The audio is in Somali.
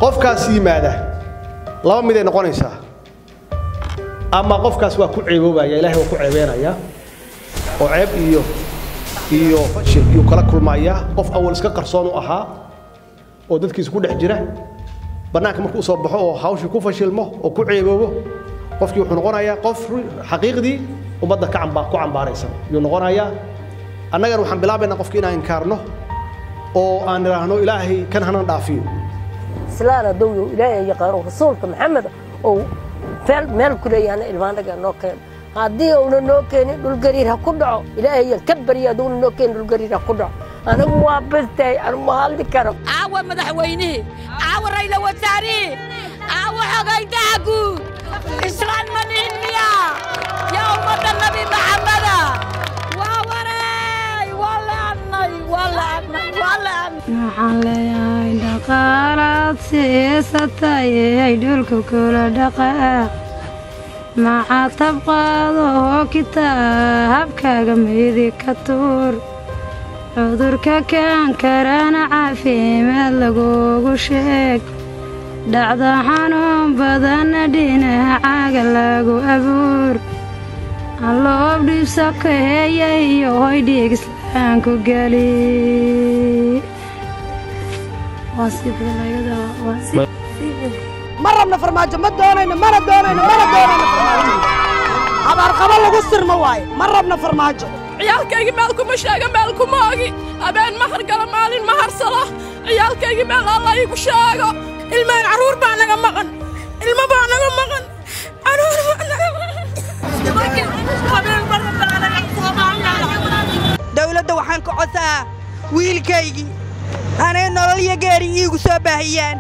Qofkaas yimaada laba mid ay noqonaysaa: ama qofkaas waa ku ceeboobaya, Ilaahay waa ku ceebeenaya oo ceeb iyo fashil iyuu kala kulmaya. Qof awal iska qarsoon u ahaa oo dadkiisa ku dhex jira, bannaanka markuu usoo baxo oo hawshii ku fashilmo oo ku ceeboobo, qofkii wuxuu noqonayaa qof xaqiiqdii ummadda ka ku cambaaraysan yuu noqonayaa. Annagana waxaan bilaabaynaa qofki inaan inkaarno oo aan idhaahno Ilaahay kan hanan dhaafiyo. Islaan hadduu Ilaahay yaqaano, Rasuulka Maxamed oo meel ku leeyahana, ilmaanaga noo keeno. Haddii uuna noo keenin, dhulgariir ha ku dhaco. Ilaahayaan ka barya, hadduuna noo keenin, dhulgariir ha ku dhaco. Anigu waa bistahay, anu ma hadli karo. Caawa madaxweynihii, caawa rayla wasaarihii, caawa xogaydaha guud, islaan ma nihin miya? Yaa ummadda Nabi Maxameda, waa waray, waa la'annay, waa la'annay, waa la'annay. Waxaan leeyahay dhaqaalaad siisatayey dhulka kula dhaqaaq maxaa tabqaado oo kitaabkaaga midi ka tuur, cudurka kaan karana caafimaad lagugu sheeg, dhacda xanuun badanna dhinacaaga lagu abuur, alloob dhibso kaheeya iyo hoy dhiig islaanku geli. Ma rabna Farmaajo, ma doonayno, mana doonayno, mana doonayno Farmaajo. Habaarqabo lagu sirmo waaye, ma rabna Farmaajo. Ciyaalkaygii meel kuma sheega, meel kuma ogi. Habeen ma hargalo, maalin ma harsado. Ciyaalkaygii meel Alla iigu sheego. Ilmaan carruur baa naga maqan, ilmo baa naga maqan, carruur baa naga maqan. Dawladda waxaan ka codsaa wiilkaygii anay nolol iyo geeri iigu soo baahiyaan.